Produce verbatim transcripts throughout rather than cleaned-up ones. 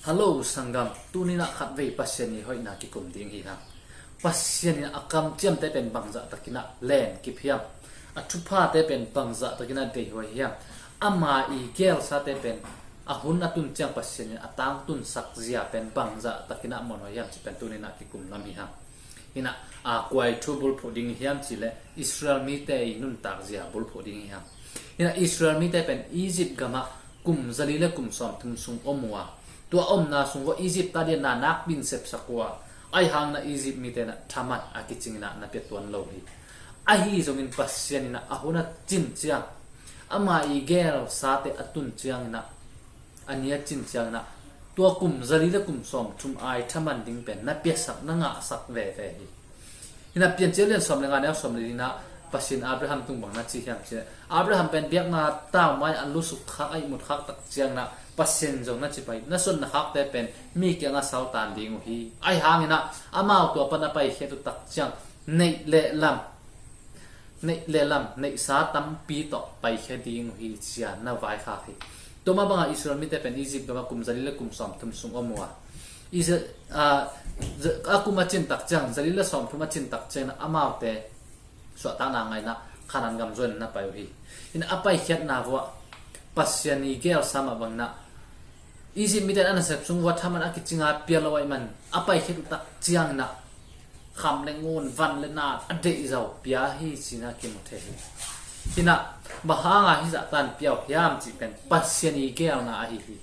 Hallo sanggam, tuni-in ah khatvei Pasian ii hoihna kikum ding hi hang. Pasian in a kamciamte pen bangzah takin ah len kip hiam? A thuphate pen bangzah takin ah deihhuai hiam? Ama ii geelsate pen a hun a tun ciang Pasian in a tangtunsak zia pen bangzah takin ah muanhuai hiam cih pen tuni-in ah kikum lam hi hang. Hi-in ah, a, kua ii thu bulphuh ding hiam cih leh Israel mite ii nuntak zia bulphuh ding hi hang. Hi-in ah Israel mite pen Egypt gamah kum zali le kum sawmthum sung om uh a, tua omna sung vua Egypt ta dingin ah nakpi-in sepsak uh a, ahi hangin ah Egypt mite in ah thaman a kicingin ah na pia tuan lo hi. Ahi zongin Pasian in ah a hun a cin ciang, ama ii geelsate a tun ciangin ah, a ni a cin ciangin ah, tua kum zali le kum sawmthum a ii thaman ding pen na piasak, na ngahsak veve hi. Hi-in ah Piancil lian sawm le nga, neu sawm le li-in ah Pasian Abraham tung bang na ci hiam cih leh, Abraham pen biakna tau mai a lusuk khak, a ihmut khak tak ciangin ah Pasian zong na ci pah hi, na sutna khakte pen mi kiangah saltan ding uh hi. Ahi hangin ah amau tua pan a paikhiat uh tak ciang neih le lam, neih le lam, neihsa tampi tawh paikhia ding uh hi ci-a na vaikhak hi. Tua mah bangah Israel mite pen Egypt gamah kum zali le kum sawmthum sung om uh a, Israel, a, a kum a cin tak ciang, zali le sawmthum a cin tak ciangin ah amaute suahtakna ngah-in ah Kanaan gam zuan na pai uh hi. Hi-in ah a paikhiatna vuah Pasian ii geelsa mah bangin ah Egypt mite in a nasep sung vua thaman a kicing a pia lo ahih manin a paikhiat uh tak ciangin ah kham le ngun, van le naat a deih zaw pia hi ci-in ah kimu thei hi. Hi-in ah bang hanga hih zahtan pia uh hiam cih pen Pasian ii geelna ahi hi.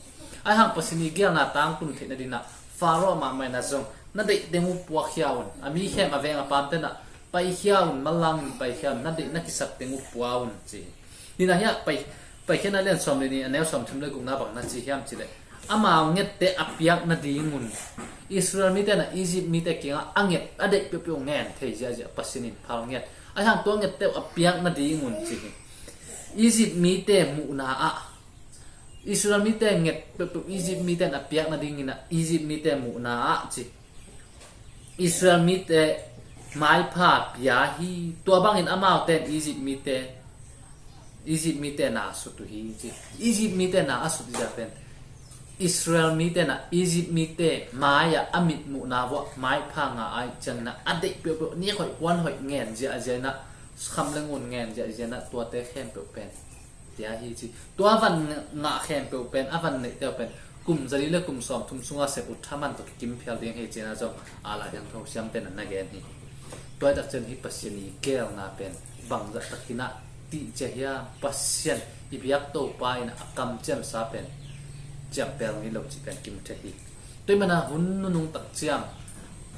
Ahi hang Pasian ii geelna tangtun theih nadingin ah Faro mahmah in ah zong na deih teng uh puakkhia un, a mi khempeuh, a veng a pamte in ah paikhia un, manlang in paikhia un, na deih na kisap teng uh pua un ci hi. Hi-in ah hiah pai, Paikhiatna lian sawm le nih, a neu sawmthum le gukna bang na ci hiam cih leh, amau ngette a piak nadingun Israel mite in ah Egypt mite kiangah a nget, a deih peuhpeuh ngen thei ziahziah Pasian in phal ngiat. Ahi hang tua ngette uh a piak nadingun ci hi. Egypt mite muhna ah, Israel mite nget peuhpeuh Egypt mite in a piak nadingin ah Egypt mite muhna ah ci, Israel mite maipha pia hi. Tua bangin amaute in Egypt mite, Egypt mite na a sut uh hi ci. Egypt mite na a sut zia pen Israel mite in ah Egypt mite mai-ah a mitmuhna vuah maipha ngah ahih ciangin ah a deih peuhpeuh, nik hoih, puan hoih ngen ziahziah in ah, kham le ngun ngen ziahziah in ah tuate khempeuh pen pia hi ci. Tua van ngah khempeuh pen, a van neihte uh pen kum zali le kum sawmthum sunga sep uh thaman tawh kikim phial ding hi ci-in ah zong a Lai Siangtho siamte in ah na gen hi. Tua hi tak ciang hih Pasian ii geelna pen bangzah takin ah tihcia hiam? Pasian i biak Topa in ah a kamciamsa pen ciampel ngei lo cih pen kimu thei hi. Tua ahih manin ah hun nunung tak ciang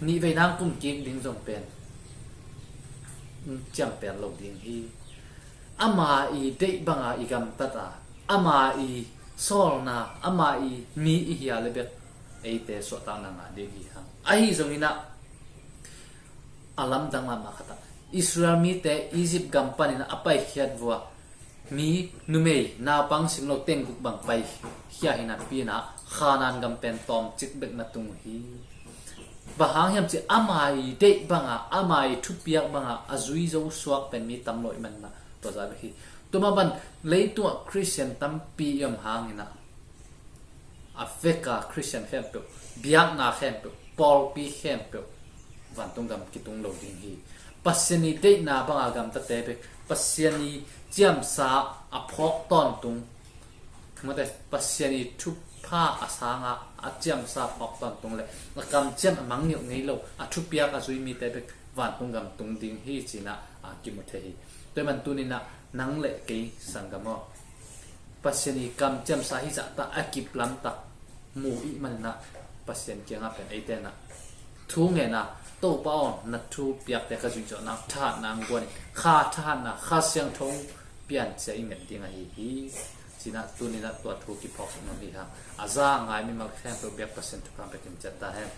nihvei nang kum kik ding zong pen ciampel lo ding hi. Ama ii deih banga i gamtat a, ama ii sawlna, ama ii mi i hia le bek eite suahtakna ngah ding hi hang. Ahi zongin ah a lamdang mahmah khat ah Israel mite Egypt gam panin ah a paikhiat vua mi, numei, naupang, simlo teng guk bang paikhia hi napi-in ah Kanaan gam pen tawmcik bek na tung uh hi. Bang hang hiam cih leh ama ii deih banga, ama ii thupiak banga a zui zo suak pen mi tam lo ahih manin ah tua zah bek hi. Tua mah bangin leitungah Khristian tampi i om hangin ah a veka Khristian khempeuh, biakna khempeuh, pawlpi khempeuh vantung gam kitung lo ding hi. Pasian ii deihna banga gamtate bek, Pasian ii ciamsa a phawk tawntung, mate, Pasian ii thupha a sanga a ciamsa phawk tawntung le a kamciam a mangngilh ngei lo, a thupiak a zui mite bek vantung gam tung ding hi ci-in ah, a, kimu thei hi. Tua ahih manin tuni-in ah nang le kei sanggam aw, Pasian ii kamciamsa hih zahta a kip lamtak mu i hih manin ah Pasian kiangah pen eite in ah thu ngen a, Topa aw, na thupiakte ka zuih zawh nang thahatna hong guan in, kha thahatna, Kha Siangtho hong piancia i nget ding ahi hi ci-in ah tuni-in ah tua thu kiphawk suk nuam hi hang. A za a ngai mimal khempeuh biak Pasian thupha hong pia kim ciat ta hen.